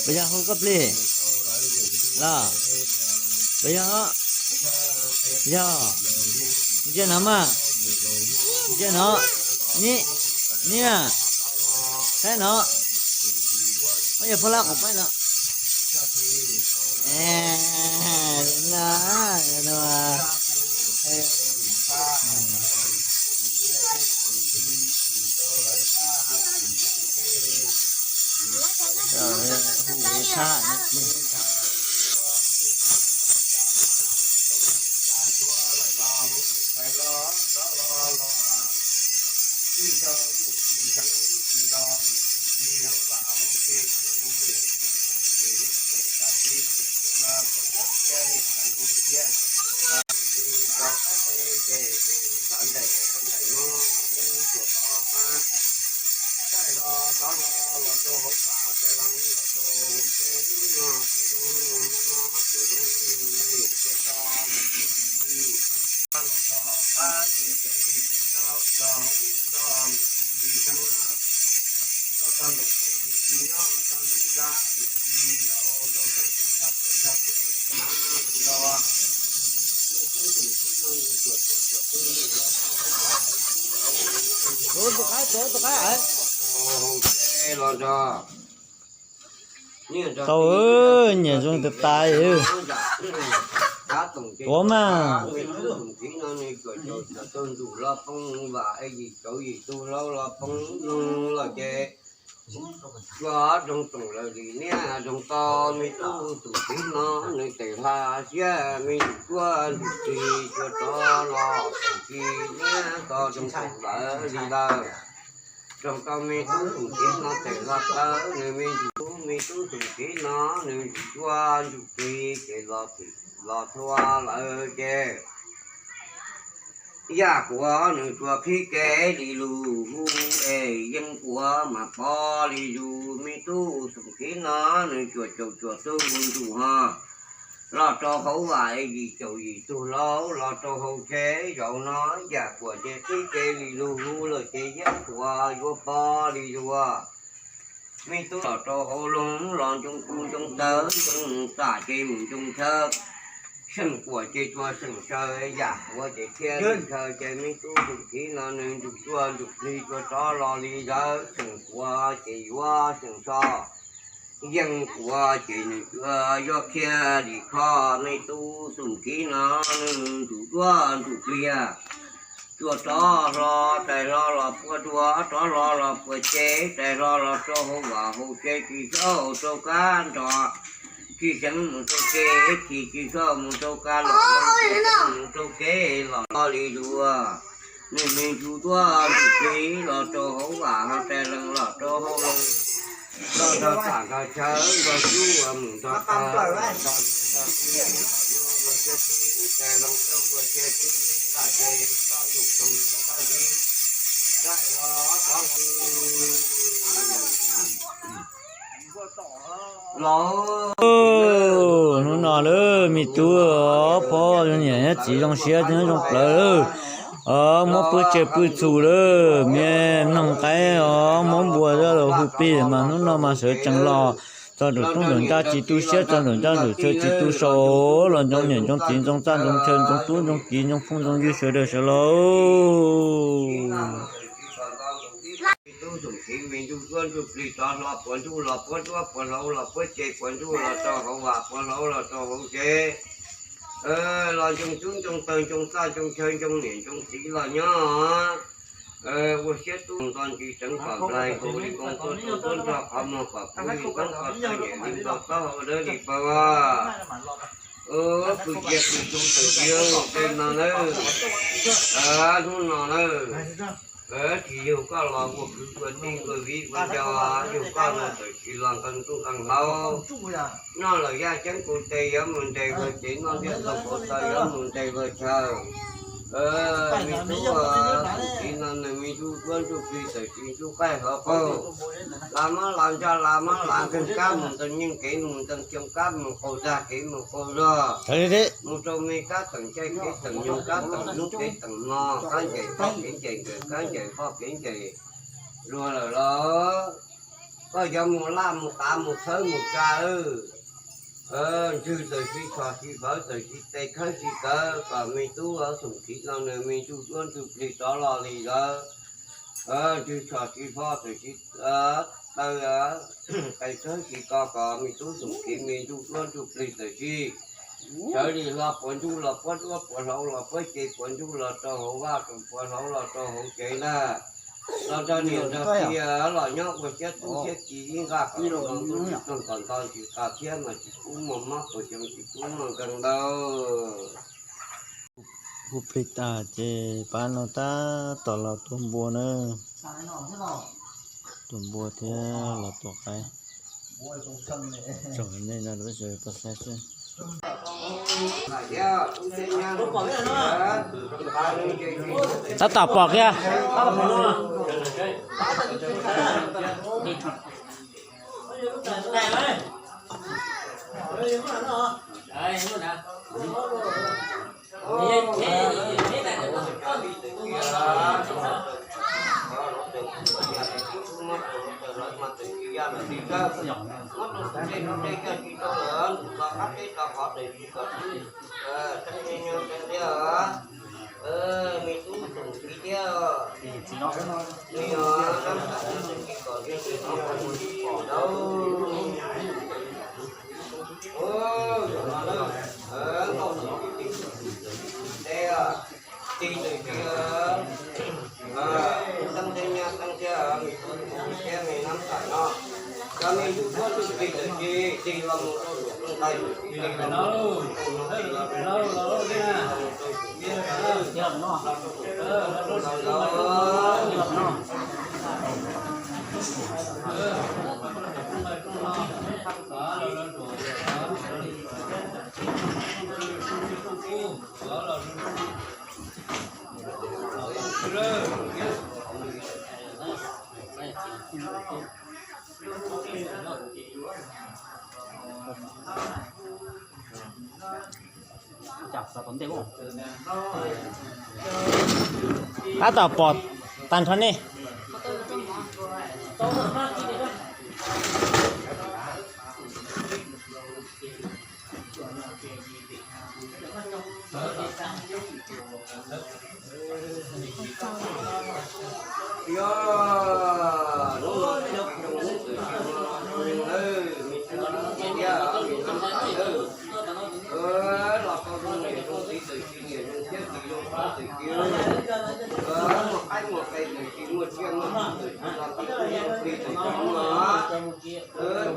Puas yog hu koj plig los? Puas yog? Yog. Ntsia no mas. Ntsia no. Ni, ni na. Saib no. Ua yog phob lab qhov paib no. Tau, nyiam zoo tas tas. Tuav mas. Cua ob rooj toom lawm li niaj rooj to, me tub tus txiv no nws tes hla siab me ntsuj cuab ntsuj plig cua rov los tus txiv niaj to rooj toom lawm li lawm. Rooj to me tub tus txiv no tes hla tawv nws me ntsuj, me tub tus txiv no nws ntsuj cuab ntsuj plig ces los txhua lawm ces yaj kuav nws tsuas qhib kev li lus hu es yeej kuav mas pov li zus. Me tub xoom txiv no nws tsuas caum tsuas tug ntsuj ho los rau hauv vaj es yim caum yim tug hlau los rau hauv tsev zaum no yaj kuav ces qhib kev li lus hu lawm ces yeej kuav yuav pov li zus. Me tub los rau hauv loog los ncoo kuv ncoo tawv ncoo txaj ces mus ncoo chaw, seem kuam ces tsuas seem saw yaj kuav ces thiaj li khaws ces me tub xoom txiv no nws ntsuj cuab ntsuj plig tsuas rov los li zawv, seem kuav ces yuav seem so, yeej kuav ces nws tsuas yuav khiav li kho. Me tub xoom txiv no nws ntsuj cuab ntsuj plig tsuas rov hlo, rais hlo los puag dua, rov hlo los puag tsev, rais hlo los rau hauv vaj hauv tsev, tsis txhob rau kab nrov, tsis xeev mus rau kev chim, tsis txhob mus rau kab los, mus rau kev los li zus. Nws me ntsuj cuab ntsuj plig los rau hauv vaj hauv tsev, lees los rau hauv loog, los nrog txaj nrog chaw nrog cub mus nrog taw, Los, hnub no lawm me tub pog zoo niam txiv zoo siab zoo plawv lawm, muab pw tseg pw txhum lawm, me mloog qaib os, muab npua zoj los hu plig mas hnub no mas sawv tsees los txog nraum toob nraum ncaj tsis tu siab, txog nraum ncaj nraum chaw tsis tu sau, los ntsoov niam ntsoov txiv ntsoov txaj ntsoov chaw ntsoov tub ntsoov kiv ntsoov phooj ntsoov ywg sawv daws sawv los. Tub xoom txiv me ntsuj cuab ntsuj plig rov hlo puag ntuj los puag nruab puag hlau los puag tsev puag ntuj los rau hauv vaj puag hlau los rau hauv tsev, los ncoo cub ncoo taw ncoo txaj ncoo chaw ncoo niam ncoo txiv los nyob. Ua siab tub nto ntsis tseev kom nplaig nkaus li nkoos tuaj tuaj nrog qhov muag kom kuv li koob qhov taw niam li nkaus taub hau dawb li paug. Pw cia pw tu tawm cia tej no nawb. Hnub no nawb, tsis yug koj los ua kwv ua tij ua viv ua ncaus, yug koj no tawm tsis los nqee ntuj nqee hlauv. Noj lawm yaj ceeb kuv tes yuav mus ntes luag cev, noj ntiaj teb hauv taw yuav mus ntes luag chaw. Me tub, txiv no nws me ntsuj cuab ntsuj plig tawm tsis ntsuj qaij hauv qaug. Lav mab lav ntsaj lav mab lav nkeeg kab mus ntxeev nyeej kev mus ntxeev xyoo kab mus qaug dag kev mus qaug zog. Mus rau me kab teem caij kev teem nyoog kab teem hnub kev teem hmo, kab ncaim poj kev ncaim nkawm kab ncaim poj kev ncaim luag lawm los. Koj yuav mus laj mus qav mus txhawb mus tsa, ntswg txawm tsis tshos tsis fawv txawm tsis tes khawb tsis kawv kom me tub Xoom Kiv no nws me ntsuj duab ntsuj plig rov los li ntawd. Ntswg tshos tsis fo txawm tsis taw, tes khawb tsis ko kom me tub Xoom Kiv me ntsuj duab ntsuj plig txawm tsis sawv li hlo puas ntsuj los puab duab puas hlauv los puab ce puas ntsuj los rau hauv vaj puas hlauv los rau hauv tsev ntag. Los nrog niam nrog txiv los nyob ua siab tub siab ci ib nqaj kom tub tub txoog kom nto ntsis qa thiab mas tsis pub muaj mob puas xyoo tsis pub muaj nkeeg ntau. Hu plig tas ces pab no tab tom los tua npua na. Tua npua thiab los tua qaib. Tsom nej no lub sawv tau saib xwb. Tab tom pom kiag. Me tub Xoom Kiv thiab, nws yog nab tas tib tug tsis kom ntswg tsis hnov qhov muag tsis pom ntau. Ub, zaum no na, nkauj txawm tig txawm tig, tig txawm tig, teeb thiab nyab teeb thiab me tub Xoom Kiv thiab me nab tas no, cov me ntsuj duab ntsuj plig txawm tig, tig los mus rau saum rooj nqaij, tig los mus rau saum rooj no, tig los mus rau saum rooj no, tig los mus rau saum rooj no. Tab tom pom tag nrho nej. Los tau zoo niam zoo txiv txawm tsis niam zoo thiab txiv zoo txawm tsis muaj qaib muaj qe txawm tsis muaj tsiaj muaj txawm tsis los txawm tsis zoo plig txawm tsis muaj.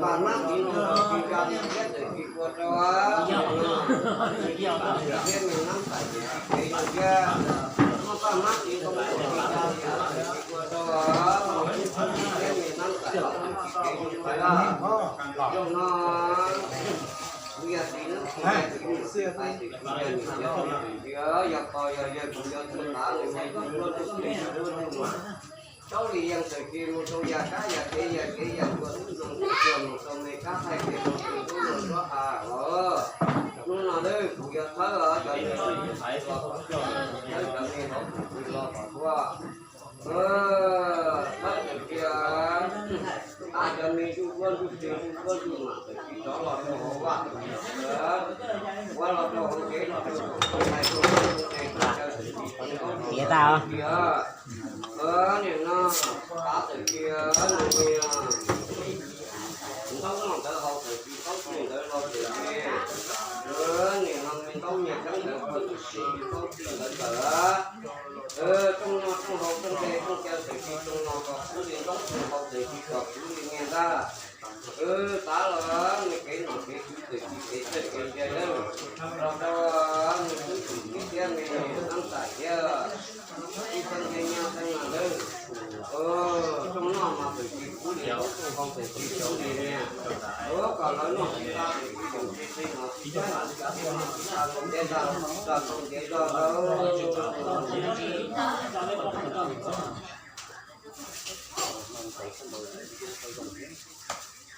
Paj hnab txiv zoo txawm tsis ya li thiab txawm tsis ua rau. Thiab me nab tas txawm tsis kev zoo thiab. Muaj paj hnab txiv zoo txawm tsis ya li txawm tsis ua rau. Thiab me nab tas txawm tsis kev zoo thiab. Zoo no, kuv yog txiv neeb txiv yaig txiv neeb txiv tais txiv txiv yog niam yog txiv txiv yog pog yog yawg kuv yog txiv tav nws me tub duab ntsuj plig tub duab ntsuj mas. Tsaub li yeej txawm tsis mus rau yam kab yam kev yam kev yam tua tub zoo tub tua mus rau me kab thaij kev mus rau tub zoo tub av los. Hnub no kuv yuav thawb cov me los, thawb cov me hauv tus twg los kom tuaj. Thawb txawm tias, tav cov me ntsuj duab ntsuj plig ntsuj duab ntsuj mam txawm tsis rov los rau hauv vaj. Ua los rau hauv kev los rau hauv vaj. Tiav tas os. Nim no tav txawm tias, ntaub noj ntawd haus txawm tsis paub txij ntawd los txawm tias, nim no me ntaub nyias tseeb ntawd ua txawm tsis paub txij ntawd tawm. Rooj noj rooj haus rooj nqe rooj caw txawm tsis rooj noj kom kuv li ntaub, rooj haus txawm tsis kom kuv li nyias ntag. Tav los nws kev nom kev tswv txawm tsis kev txawj kev ntse lawm. Los rau nws tub Xoom Kiv thiab me nab tas thiab, ib teev nyiaj teev na lawm. Rooj noj mas txawm tsis kuv li ntaub, rooj haus txawm tsis kuv li nyias. Ua kom lawv noj tsis tag txawm tsis yoom tsis qi no tsis tag, tsis tag tsis tag, tsis tag tsis tag, tsis tag tsis tag.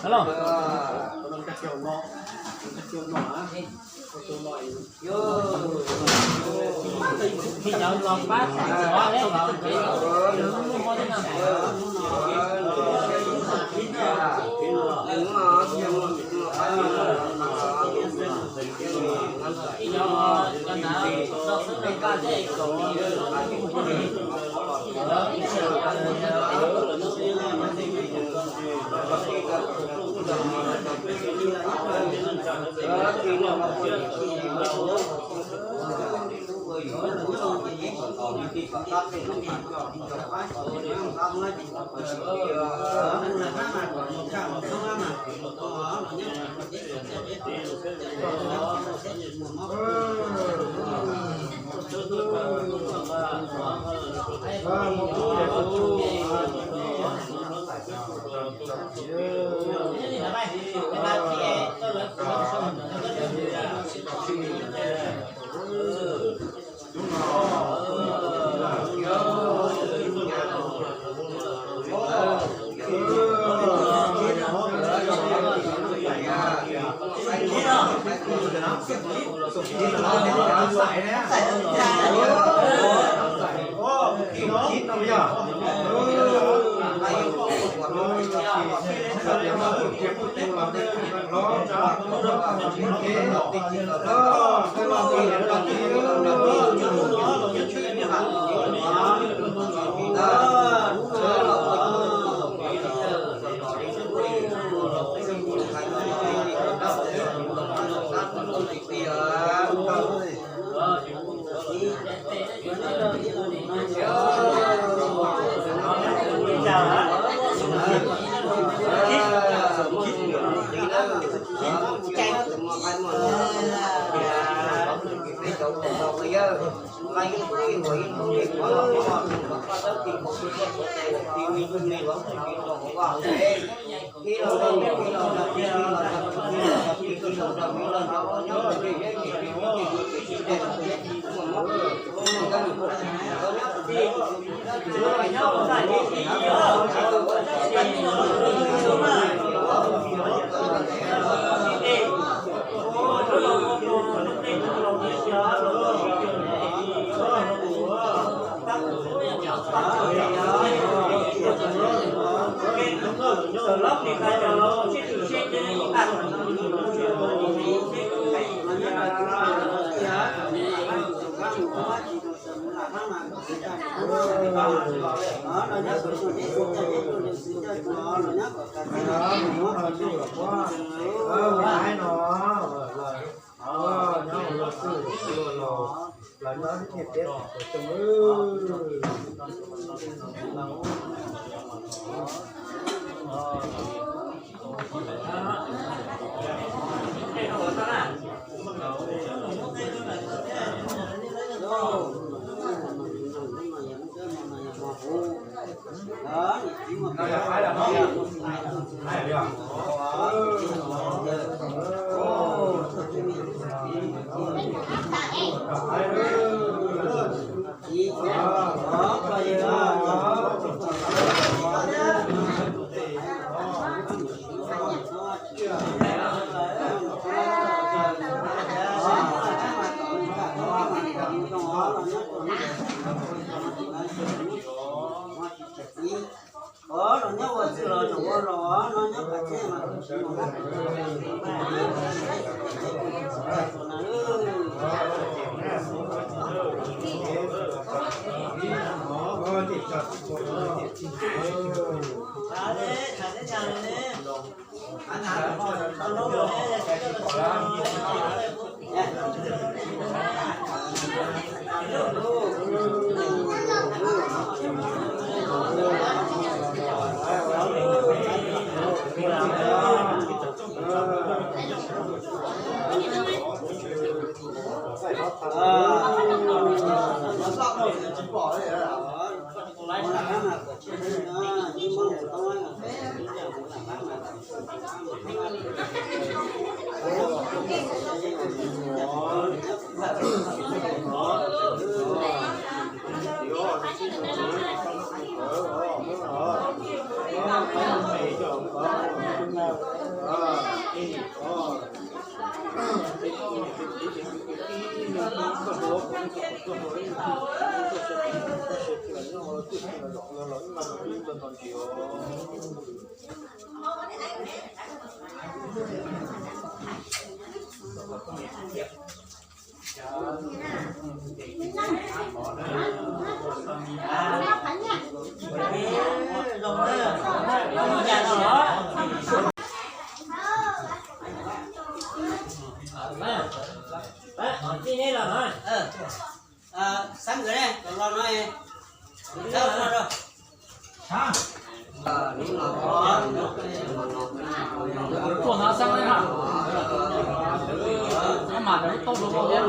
Hello. Xab nkawd ne, los no, xab los no. Tuaj no xab na, koj mam rau tau rau koj thiab.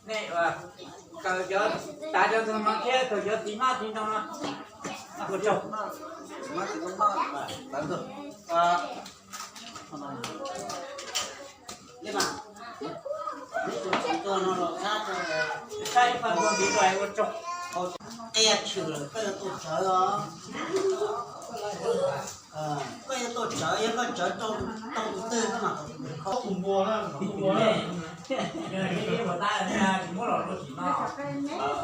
Nej kaw cov, tav cov ntxoog no thiab kaw cov txiv hmab txiv ntoo no. Ua tsaug. Ua tsaug. Qia tshwm lawm koj yuav tau tsawv os. Koj yuav tau tsawv, yog koj tsawv tau tus twg koj mam tau tus twg kho. Tus npua na, tus npua na. Tsis muab los rau tsis noj. Tus npua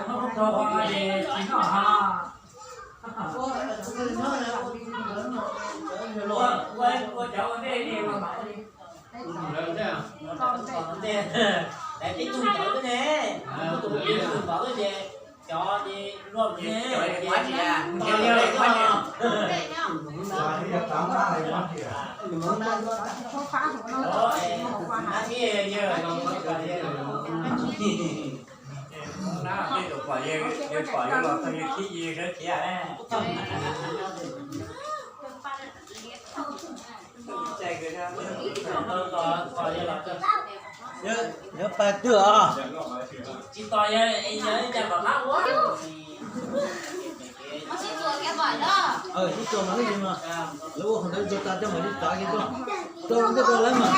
no rau ho es tsis noj ha. Ua, ua, ua cov ua ntej li mas mam li. Lawv tib tug ntawd ne, tus tib tug ntawd ces cov luaj ne, ces Yog pais twg os? Tsis tos yog, yog ib co kom qab ua. Sib txuas mas lub yeej mas lawv ua qhov ntawd tsuas tas coj mam li txav kiag tuaj. Rau ntej rau lawv mas.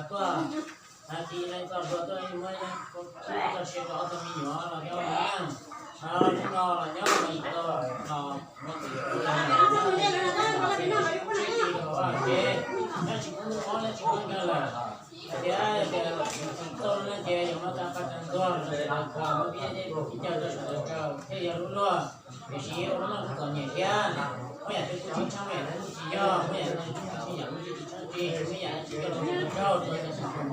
Tuaj, tag kis leej txoj hlua tuaj muab txoj sia rau ob tug me nyuam los nyob, hnub no los nyob, hnub no los nyob, muab tus yawg tub los nyob, tsis tau vaj tsev, nyob tsis kub ob nyob tsis kub kawg lawm. Muaj pib caug rau sawv daws tsaug thiaj yog lub luag, tiam sis ua lub luag txom nyem thiab. Muaj yam twg kuj tsis tshaj, muaj yam twg kuj tsis yog, muaj yam twg tsis yam, muaj yam twg tsis tshaj tsis, muaj yam twg tsis yog, sawv daws tsaug.